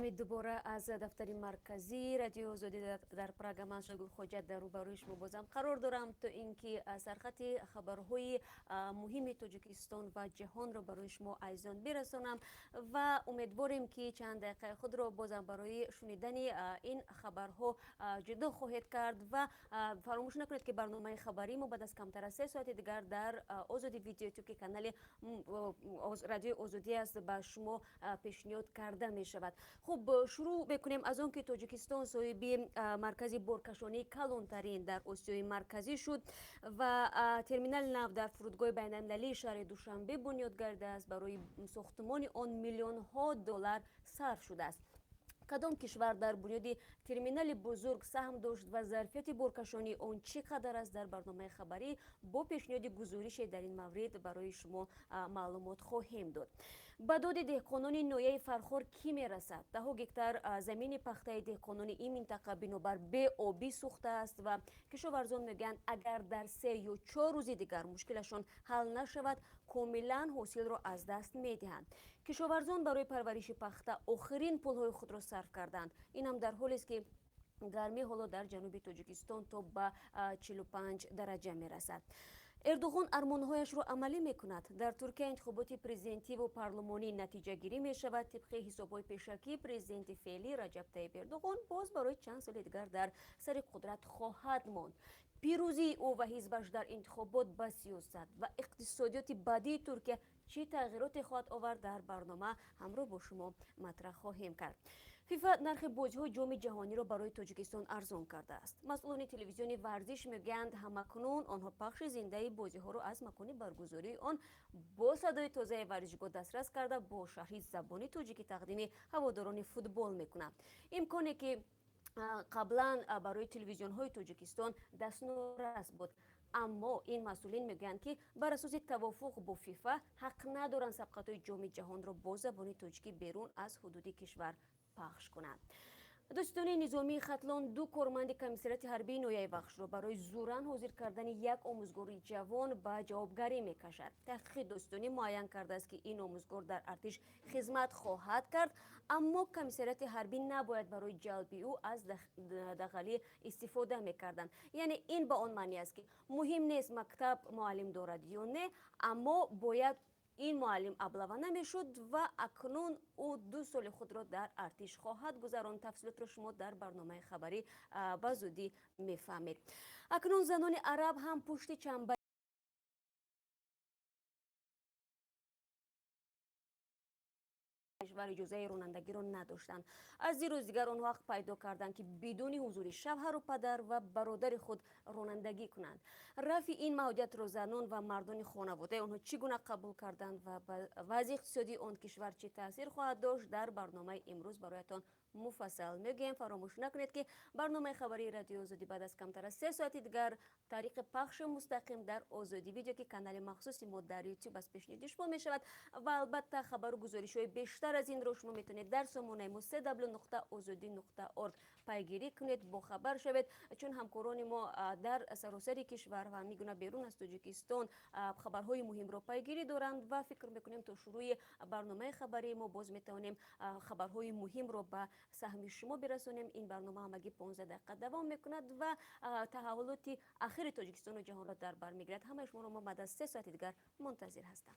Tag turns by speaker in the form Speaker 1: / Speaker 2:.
Speaker 1: Саломи дубора аз дафтари марказии Радиои Озодӣ дар Прага. Ман Шогулхоҷа дар рӯбарӯи шумо бозам қарор дорам, то ин ки сархати хабарҳои муҳими Тоҷикистон ва ҷаҳонро барои шумо азизон бирасонам ва умедворем, ки чанд дақиқаи худро бозам барои шунидани ин хабарҳо ҷудо хоҳед кард. Ва фаромӯш накунед, ки барномаи хабарии мо баъд аз камтар аз 3 соати дигар дар Озодӣ Видео Ютуб, ки канали Радиои Озодӣ аст, ба шумо пешниҳод карда мешавад. Хуб, шурӯъ мекунем аз он ки Тоҷикистон соҳиби маркази боркашонии калонтарин дар Осиёи Марказӣ шуд ва терминали нав дар фурудгоҳи байналмилалии шаҳри Душанбе бунёд гардидааст. Барои сохтмони он миллионҳо доллар сарф шудааст. Кадом кишвар дар бунёди терминали бузург саҳм дошт ва зарфияти боркашонии он чӣ қадар аст? Дар барномаи хабарӣ бо пешниҳоди гузорише дар ин маврид барои шумо маълумот хоҳем дод. Ба доди деҳқонони ноҳияи Фархор кӣ мерасад? Даҳо гектар замини пахтаи деҳқонони ин минтақа бинобар беобӣ сӯхтааст ва кишоварзон мегӯянд, агар дар 3 ё 4 рӯзи дигар мушкилашон ҳал нашавад, комилан ҳосилро аз даст медиҳанд. Кишоварзон барои парвариши пахта охирин пулҳои худро сарф карданд. Инам дар ҳолест, ки гармӣ ҳоло дар ҷануби Тоҷикистон то ба 45 дараҷа мерасад. Эрдуғон армонҳояшро амалӣ мекунад. Дар Туркия интихоботи президентиву парлумонӣ натиҷагирӣ мешавад. Тибқи ҳисобҳои пешакӣ, президенти феълӣ Раҷаб Таиб Эрдуғон боз барои чанд соли дигар дар сари қудрат хоҳад монд. Пирӯзии ӯ ва ҳизбаш дар интихобот ба сиёсат ва иқтисодиёти баъдии Туркия чӣ тағйироте хоҳад овард? Дар барнома ҳамроҳ бо шумо матраҳ хоҳем кард. ФИФА нархи бозиҳои Ҷоми Ҷаҳониро барои Тоҷикистон арзон кардааст. Масъулони телевизиони варзиш мегӯянд, ҳамакнун онҳо пахши зиндаи бозиҳоро аз макони баргузории он бо садои тозаи варзишгоҳ дастрас карда, бо шарҳи забони тоҷикӣ тақдими ҳаводорони футбол мекунанд, имконе ки қаблан барои телевизионҳои Тоҷикистон дастнорас буд. Аммо ин масъулин мегӯянд, ки бар асоси тавофуқ бо ФИФА ҳақ надоранд сабқатҳои Ҷоми Ҷаҳонро бо забони тоҷикӣ берун аз ҳудуди кишвар пахш кунанд. Додситонии низомии Хатлон ду корманди комиссариати ҳарбии ноҳияи Вахшро барои зӯран ҳозир кардани як омӯзгори ҷавон ба ҷавобгарӣ мекашад. Таҳқиқи додситонӣ муайян кардааст, ки ин омӯзгор дар артиш хизмат хоҳад кард, аммо комиссариати ҳарбӣ набояд барои ҷалби ӯ аз дағалӣ истифода мекарданд. Яъне ин ба он маъне аст, ки муҳим нест, мактаб муаллим дорад ё не, аммо бояд ин муаллим аблава намешуд ва акнун ӯ 2 соли худро дар артиш хоҳад гузаронд. Тафсилотро шумо дар барномаи хабарӣ ба зудӣ мефаҳмед. Акнун занони араб ҳам пушти чанба кишвар иҷозаи ронандагиро надоштанд. Аз дирӯз дигар онҳо ҳақ пайдо карданд, ки бидуни ҳузури шавҳару падар ва бародари худ ронандагӣ кунанд. Рафъи ин маҳдудиятро занон ва мардони хонаводаи онҳо чӣ гуна қабул карданд ва ба вазъи иқтисодии он кишвар чӣ таъсир хоҳад дошт, дар барномаи имрӯз бароятон муфассал мегӯем. Фаромӯш накунед, ки барномаи хабарии Радиои Озодӣ баъд аз камтар аз 3 соати дигар тариқи пахши мустақим дар Озодӣ Видео, ки канали махсуси мо дар Ютуб аст, пешниҳоди шумо мешавад. Ва албатта, хабару гузоришҳои бештар аз инро шумо метавонед дар сомонаи мо www.ozodi.org пайгирӣ кунед, бохабар шавед, чун ҳамкорони мо дар саросари кишвар ва ҳамин гуна берун аз Тоҷикистон хабарҳои муҳимро пайгирӣ доранд. Ва фикр мекунем, то шурӯи барномаи хабарии мо боз метавонем хабарҳои муҳимро ба саҳми шумо бирасонем. Ин барнома ҳамагӣ 15 дақиқа давом мекунад ва таҳаввулоти ахири Тоҷикистону ҷаҳонро дар бар мегирад. Ҳамаи шуморо мо баъд аз 3 соати дигар мунтазир ҳастам.